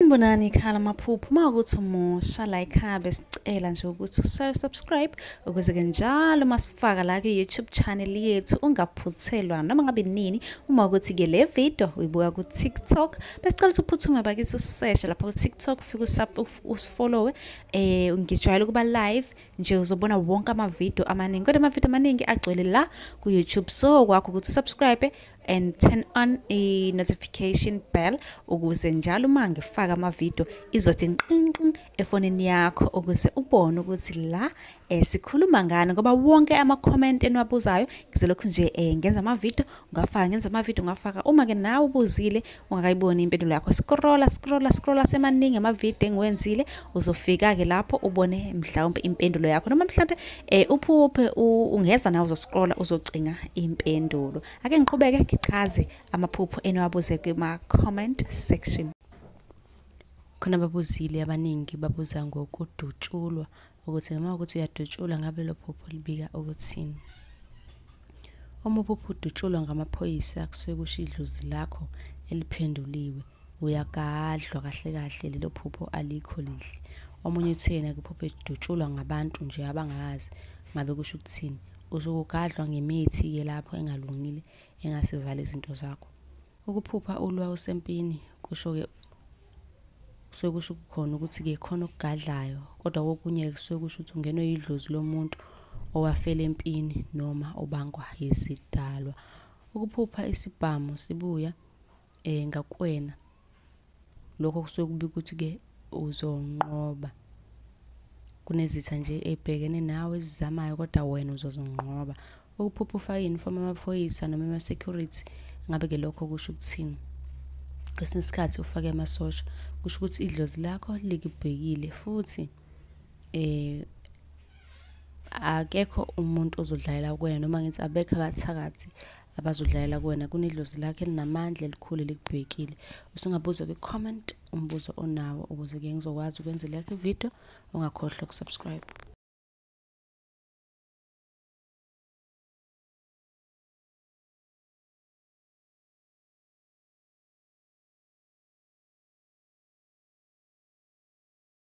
Sanibonani ekhaya lamaphupho. Uma ukuthi umusha la ekhaya besicela nje ukuthi usubscribe ukuze-ke njalo uma sifaka la kwi-YouTube channel yethu ungaphuthelwa noma ngabe nini. Uma ukuthi-ke le video uyibuka ku-TikTok, besicela ukuthi uphuthume bakithi useshe lapha ku-TikTok, ufike usifollowe. Ngijwayele ukuba live nje, uzobona wonke amavidiyo amaningi, kodwa amavidiyo amaningi agcwele la ku-YouTube. So kwakho ukuthi usubscribe and turn on i-notification bell ukuze njalo uma ngifaka amavidiyo izothi nqinqin efonini yakho, ukuze ubone ukuthi la sikhuluma ngani, ngoba wonke ama-comment eniwabuzayo ngizolokhu nje ngenza amavidiyo ngafaka, ngenza amavidiyo ngafaka. Uma-ke nawe ubuzile ungakayiboni impendulo yakho, scrolla scrolla scrolla, semaningi amavidiyo engiwenzile, uzofika-ke lapho ubone mhlawumbe impendulo yakho, noma mhlawumbe uphuphe ungeza nawe uzoscrolla uzocinga impendulo. Ake ngiqhubeke ngichaze amaphupho eniwabuze kuma-comment section. Khona ababuzile abaningi babuza ngokudutshulwa, ukuthi noma ukuthi uyadutshulwa ngabe lo phupho libika ukuthini. Uma uphupha udutshulwa ngamaphoyisa kusuke kusho idlozi lakho eliphenduliwe, uyagadlwa kahle kahle, lelo phupho alikho lihle. Omunye uthe yena kuphupha edutshulwa ngabantu nje abangazi, ngabe kusho ukuthini. Usuke ugadlwa ngemithi-ke lapho engalungile engasivala izinto zakho. Ukuphupha ulwa usempini kusho-ke kusuke kusho khona ukuthi-ke khona okugadlayo, kodwa kokunye kusuke kusho ukuthi ungenwe yidlozi lomuntu owafela empini noma obangwa yizidalwa. Ukuphupha isibhamu sibuya ngakuwena, lokho kusuke kubika ukuthi-ke uzonqoba. Kunezitha nje ey'bhekene nawe ezizamayo, kodwa wena uzozinqoba. Ukuphupha ufake i-uniform yamaphoyisa noma ama-security, ngabe-ke lokho kusho ukuthini. Kwesinye isikhathi ufake amasosha, kusho ukuthi idlozi lakho likubhekile futhi akekho umuntu ozodlalela kuwena, noma ngithi abekho abathakathi abazodlalela kuwena. Kunedlozi lakho elinamandla elikhulu elikubhekile. Usungabuza kwi-comment umbuzo onawo ukuze-ke ngizokwazi ukwenzela yakho ividiyo. Ungakhohlwa ukusubscribe.